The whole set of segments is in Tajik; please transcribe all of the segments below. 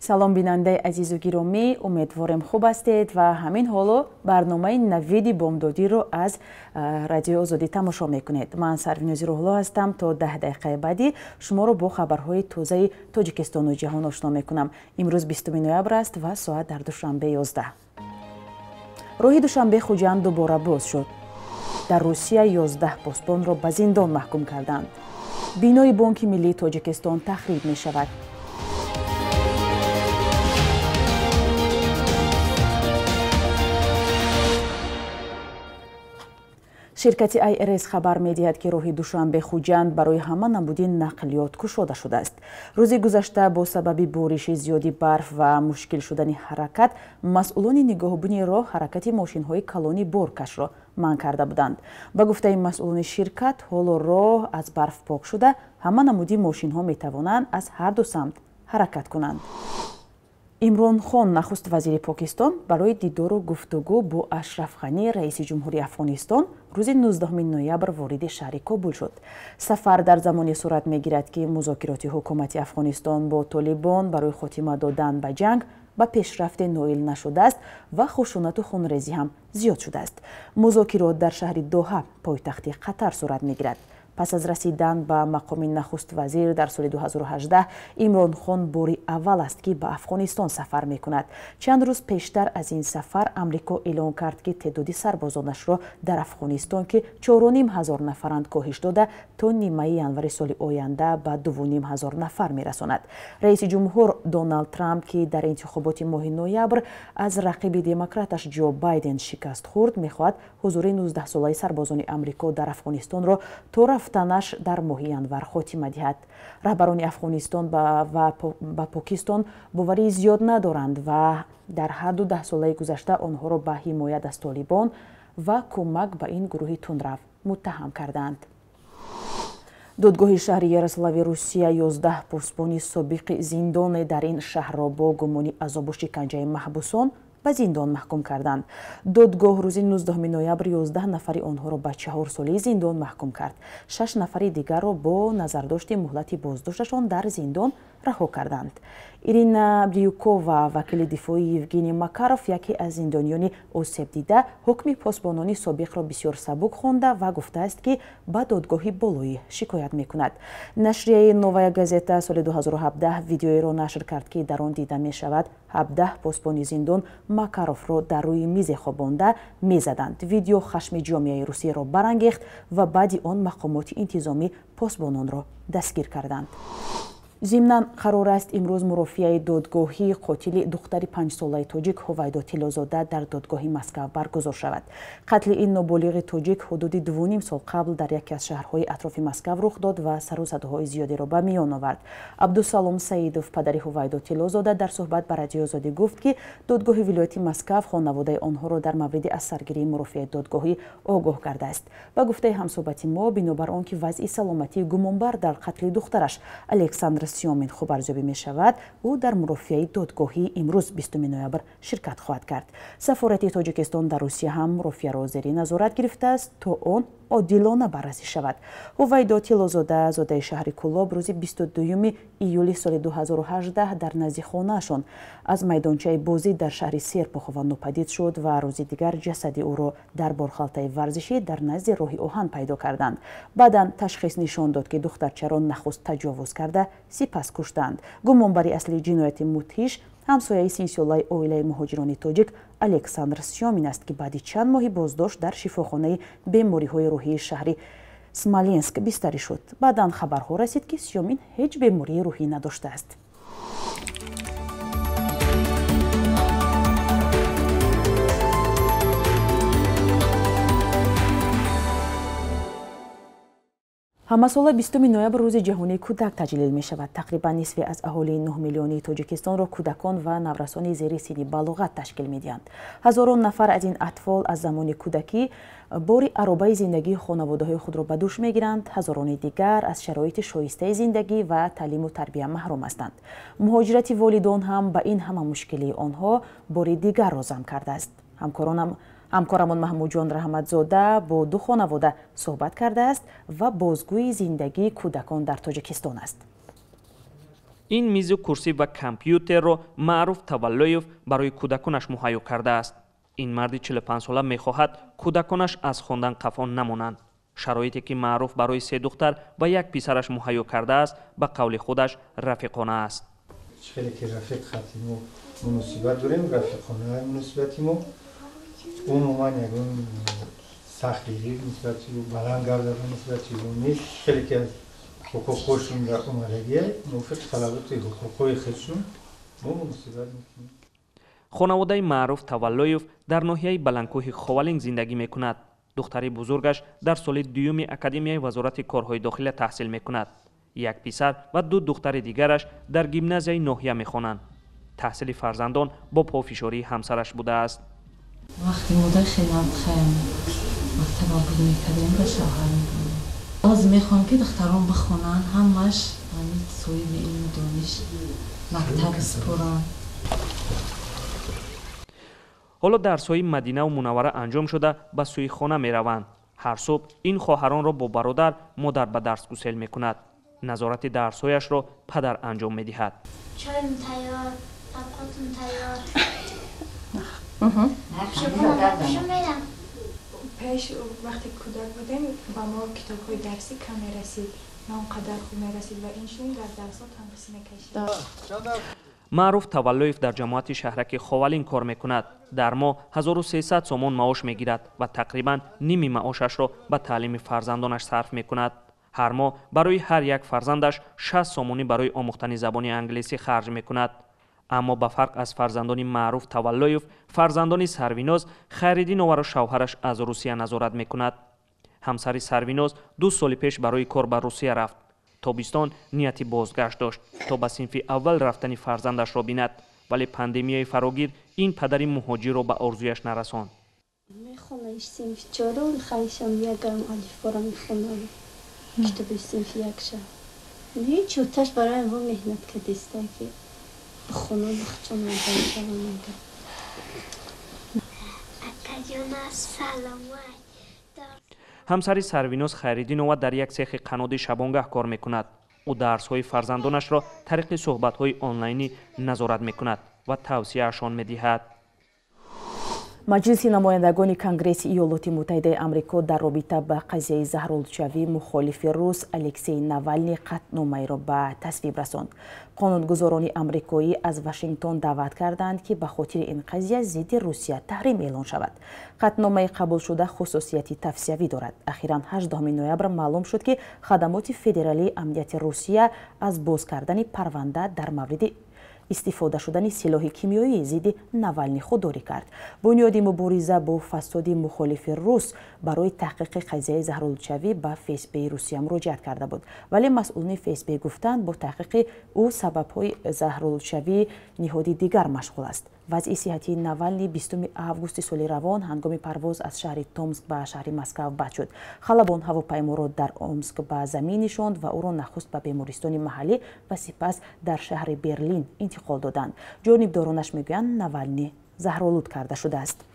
Салом бинандаи азизу гиромӣ, умедворем хуб ҳастед ва ҳамин ҳоло барномаи навиди бомдодиро аз Радиои Озодӣ тамошо мекунед. Ман Сарвинози Рӯҳулло ҳастам. То 10 дақиқаи баъдӣ шуморо бо хабарҳои тозаи Тоҷикистону ҷаҳон ошно мекунам. Имрӯз 20 ноябр аст ва соат дар Душанбе 11. Роҳи Душанбе Хуҷанд дубора боз шуд. Дар Русия 11 посбонро ба зиндон маҳкум карданд. Бинои Бонки Миллии Тоҷикистон тахриб мешавад. Ширкати IRS хабар медиҳад, ки роҳи Душанбе Хуҷанд барои ҳама намуди нақлиёт кушода шудааст. Рӯзи гузашта бо сабаби бориши зиёди барф ва мушкил шудани ҳаракат, масъулони нигоҳубини роҳ ҳаракати мошинҳои калони боркашро манъ карда буданд. Ба гуфтаи масъулони ширкат, ҳоло роҳ аз барф пок шуда, ҳама намуди мошинҳо метавонанд аз ҳар ду самт ҳаракат кунанд. Имрон Хон, нахуст вазири Покистон, барои дидору гуфтугӯ бо Ашраф Ғанӣ, раиси ҷумҳури Афғонистон, рӯзи 19 ноябр вориди шаҳри Кобул шуд. Сафар дар замоне сурат мегирад, ки музокироти ҳукумати Афғонистон бо Толибон барои хотима додан ба ҷанг ба пешрафте ноил нашудааст ва хушунату хунрезӣ ҳам зиёд шудааст. Музокирот дар шаҳри Доҳа, пойтахти Қатар, сурат мегирад. Пас аз расидан ба мақоми нахуст вазир дар соли 2018, Имрон Хон бори аввал аст, ки ба Афғонистон сафар мекунад. Чанд рӯз пештар аз ин сафар Амрико эълон кард, ки теъдоди сарбозонашро дар Афғонистон, ки 4500 нафаранд, коҳиш дода, то нимаи январи соли оянда ба 2500 нафар мерасонад. Раиси ҷумҳур Доналд Трамп, ки дар интихоботи моҳи ноябр аз рақиби демократаш Ҷо Байден шикаст хӯрд, мехоҳад ҳузури 19-солаи сарбозони Амрико дар Афғонистонро то рафтанаш дар моҳи январ хотима диҳад. Раҳбарони Афғонистон ва ба Покистон боварии зиёд надоранд ва дар ҳар ду даҳсолаи гузашта онҳоро ба ҳимоят аз Толибон ва кӯмак ба ин гурӯҳи тундрав муттаҳам кардаанд. Додгоҳи шаҳри Ярослави Русия 11 посбони собиқи зиндоне дар ин шаҳрро бо гумони азобу шиканҷаи маҳбусон ба зиндон маҳкум карданд. Додгоҳ рӯзи 19 ноябр 11 нафари онҳоро ба 4 солаи зиндон маҳкум кард. 6 нафари дигарро бо назардошти муҳлати боздошташон дар зиндон раҳо карданд. Ирина Брюкова, вакили дифоии Евгений Макаров, яке аз зиндониёни осебдида, ҳукми посбонони собиқро бисёр сабук хонда ва гуфтааст, ки ба додгоҳи болоӣ шикоят мекунад. Нашрияи Новая газета соли 2017 видеоеро нашр кард, ки дар он дида мешавад 17 посбони зиндон Макаровро дар рӯи мизе хобонда мезаданд. Видео хашми ҷомеаи Русияро барангехт ва баъди он мақомоти интизомӣ посбононро дастгир карданд. Зимнан қарор аст имрӯз мурофиаи додгоҳии қотили духтари 5-солаи тоҷик Ҳувайдо Тиллозода дар додгоҳи Москав баргузор шавад. Қатли ин ноболиғи тоҷик ҳудуди 2,5 сол қабл дар яке аз шаҳрҳои атрофи Москав рух дод ва сару садоҳои зиёдеро ба миён овард. Абдусалом Саидов, падари Ҳувайдо Тиллозода, дар суҳбат ба Радиои Озодӣ гуфт, ки додгоҳи вилояти Москав хонаводаи онҳоро дар мавриди аз саргирии мурофиаи додгоҳӣ огоҳ кардааст. Ба гуфтаи ҳамсӯҳбати мо, бинобар он ки вазъи саломатии гумонбар дар қатли духтараш Александр Сёмин хуб арзёбӣ мешавад, ӯ дар мурофиаи додгоҳии имрӯз 20 ноябр ширкат хоҳад кард. Сафорати Тоҷикистон дар Русия ҳам мурофиаро зери назорат гирифтааст, то он одилона баррасӣ шавад. Ҳувайдо Тиллозода, зодаи шаҳри Кулоб, рӯзи 22 июли соли 2018 дар назди хонаашон аз майдончаи бозӣ дар шаҳри Серпухова нопадид шуд ва рӯзи дигар ҷасади ӯро дар борхалтаи варзишӣ дар назди роҳи оҳан пайдо карданд. Баъдан ташхис нишон дод, ки духтарчаро нахуст таҷовуз карда, сипас куштанд. Гумонбари аслии ҷинояти мудҳиш ҳамсояи 30-солаи оилаи муҳоҷирони тоҷик Александр Сёмин аст, ки баъди чанд моҳи боздошт дар шифохонаи бемориҳои рӯҳии шаҳри Смоленск бистарӣ шуд. Баъдан хабарҳо расид, ки Сёмин ҳеҷ бемории рӯҳӣ надоштааст. Ҳамасола 20 ноябр рӯзи ҷаҳонии кӯдак таҷлил мешавад. Тақрибан нисфи аз аҳолии 9 миллионии Тоҷикистонро кӯдакон ва наврасони зери синни балоғат ташкил медиҳанд. Ҳазорон нафар аз ин атфол аз замони кӯдакӣ бори аробаи зиндагии хонаводаҳои худро ба дӯш мегиранд, ҳазорони дигар аз шароити шоистаи зиндагӣ ва таълиму тарбия маҳрум ҳастанд. Муҳоҷирати волидон ҳам ба ин ҳама мушкилии онҳо бори дигарро зам кардааст. Ҳамкорамон Маҳмудҷон Раҳматзода бо ду хонавода суҳбат кардааст ва бозгӯи зиндагии кӯдакон дар Тоҷикистон аст. Ин мизу курсӣ ва компютерро Маъруф Таваллоев барои кӯдаконаш муҳайё кардааст. Ин марди 45сола мехоҳад кӯдаконаш аз хондан қафо намонанд. Шароите ки Маъруф барои 3 духтар ва як писараш муҳайё кардааст, ба қавли худаш рафиқона аст. Хеле ки рафиқ хати мо муносибат дорем, рафиқона муносибати мо умуман ягон сахтгирӣ нисбати баланд гап задан нисбати ӯ нест. Хеле ки аз ҳуқуқҳошон дар омадагия мувофиқи талаботи ҳуқуқҳои худшон мо муносибат мекунем. Хонаводаи Маъруф Таваллоев дар ноҳияи Баландкӯҳи Ховалинг зиндагӣ мекунад. Духтари бузургаш дар соли дуюми Академияи вазорати корҳои дохила таҳсил мекунад. Як писар ва 2 духтари дигараш дар гимназияи ноҳия мехонанд. Таҳсили фарзандон бо пофишории ҳамсараш будааст. Вақти модар хеле мактаба буд мекардем ба шавҳар мебурдем. Боз мехоҳам ки духтарон бихонанд, ҳамаш соҳиби илму дониш мактаб супоранд. Ҳоло дарсҳои Мадинаву Мунаввара анҷом шуда ба сӯи хона мераванд. Ҳар субҳ ин хоҳаронро бо бародар модар ба дарс гусел мекунад. Назорати дарсҳояшро падар анҷом медиҳад. Чойм тайёр, авқотум тайёр. Пеш вақте кӯдак будем ба мо китобҳои дарсӣ кам мерасид, на он қадар хуб мерасид ва инчунин дар дарсҳо танқисӣ мекашид. Маъруф Таваллоев дар ҷамоати шаҳраки Ховалинг кор мекунад. Дар моҳ 1300 сомон маош мегирад ва тақрибан ними маошашро ба таълими фарзандонаш сарф мекунад. Ҳар моҳ барои ҳар як фарзандаш 60 сомонӣ барои омӯхтани забони англисӣ харҷ мекунад. Аммо ба фарқ аз фарзандони Маъруф Таваллоев, фарзандони Сарвиноз Хайриддинованро шавҳараш аз Русия назорат мекунад. Ҳамсари Сарвиноз 2 соли пеш барои кор ба Русия рафт. Тобистон нияти бозгашт дошт то ба синфи аввал рафтани фарзандашро бинад, вале пандемияи фарогир ин падари муҳоҷирро ба орзуяш нарасонд. Мехонаиш синфи чорум, хаишам ягам алифбора мехонам, китоби синфи якша. Ҳеҷ оташ барои во меҳнат кардиста ки бихонам, бихчонам, бошавам. Акаҷона саломат. Ҳамсари Сарвиноз Хайриддинова дар як сехи қаноди шабонгаҳ кор мекунад. Ӯ дарсҳои фарзандонашро тариқи суҳбатҳои онлайнӣ назорат мекунад ва тавсияашон медиҳад. Маҷлиси намояндагони Конгресси Иёлоти Муттаҳидаи Амрико дар робита ба қазияи заҳролудшавии мухолифи рус Алексей Навалний қатъномаеро ба тасвиб расонд. Қонунгузорони амрикоӣ аз Вашингтон даъват карданд, ки ба хотири ин қазия зидди Русия таҳрим эълон шавад. Қатъномаи қабулшуда хусусияти тавсиявӣ дорад. Ахиран 18 ноябр маълум шуд, ки хадамоти федералии амнияти Русия аз боз кардани парванда дар мавриди истифода шудани силоҳи кимиёӣ зидди Навалний худдорӣ кард. Бунёди мубориза бо фасоди мухолифи рус барои таҳқиқи қазияи заҳролудшавӣ ба ФСБ Русия муроҷиат карда буд, вале масъулони ФСБ гуфтанд, бо таҳқиқи ӯ сабабҳои заҳролудшавии ниҳоди дигар машғул аст. Вазъи сиҳатии Навалний 20 августи соли равон ҳангоми парвоз аз шаҳри Томск ба шаҳри Москав бад шуд. Халабон ҳавопайморо дар Омск ба замин нишонд ва ӯро нахуст ба бемористони маҳаллӣ ва сипас дар шаҳри Берлин интиқол доданд. Ҷонибдоронаш мегӯянд, Навалний заҳролуд карда шудааст.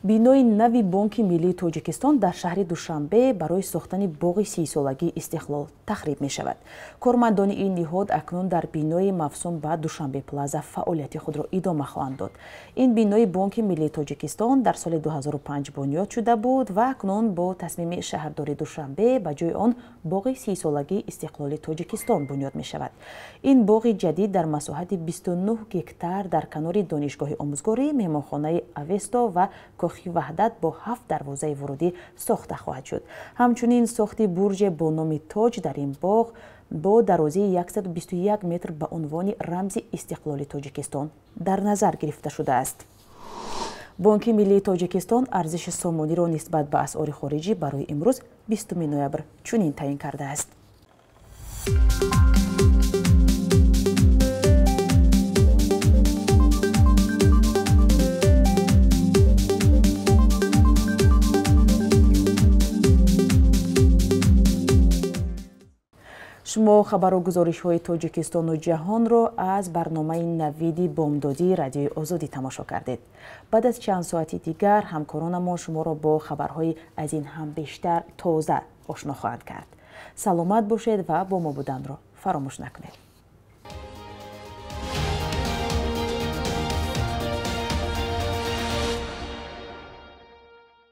Бинои нави Бонки Миллии Тоҷикистон дар шаҳри Душанбе барои сохтани боғи 30-солагии истиқлол тахриб мешавад. Кормандони ин ниҳод акнун дар бинои мавсум ба Душанбе Плаза фаъолияти худро идома хоҳанд дод. Ин бинои Бонки Миллии Тоҷикистон дар соли 2005 бунёд шуда буд ва акнун бо тасмими шаҳрдори Душанбе ба ҷои он боғи 30-солагии истиқлоли Тоҷикистон бунёд мешавад. Ин боғи ҷадид дар масоҳати 29 гектар дар канори Донишгоҳи омӯзгорӣ, меҳмонхонаи Авесто ва кохи Ваҳдат бо 7 дарвозаи вурудӣ сохта хоҳад шуд. Ҳамчунин сохти бурҷе бо номи Тоҷ дар ин боғ бо дарозии 121 метр ба унвони рамзи истиқлоли Тоҷикистон дар назар гирифта шудааст. Бонки Миллии Тоҷикистон арзиши сомониро нисбат ба асъори хориҷӣ барои имрӯз 20 ноябр чунин таъин кардааст. Шумо хабару гузоришҳои Тоҷикистону ҷаҳонро аз барномаи навиди бомдодии Радиои Озодӣ тамошо кардед. Баъд аз чанд соати дигар ҳамкоронамон шуморо бо хабарҳои аз ин ҳам бештар тоза ошно хоҳанд кард. Саломат бошед ва бо мо буданро фаромӯш накунед.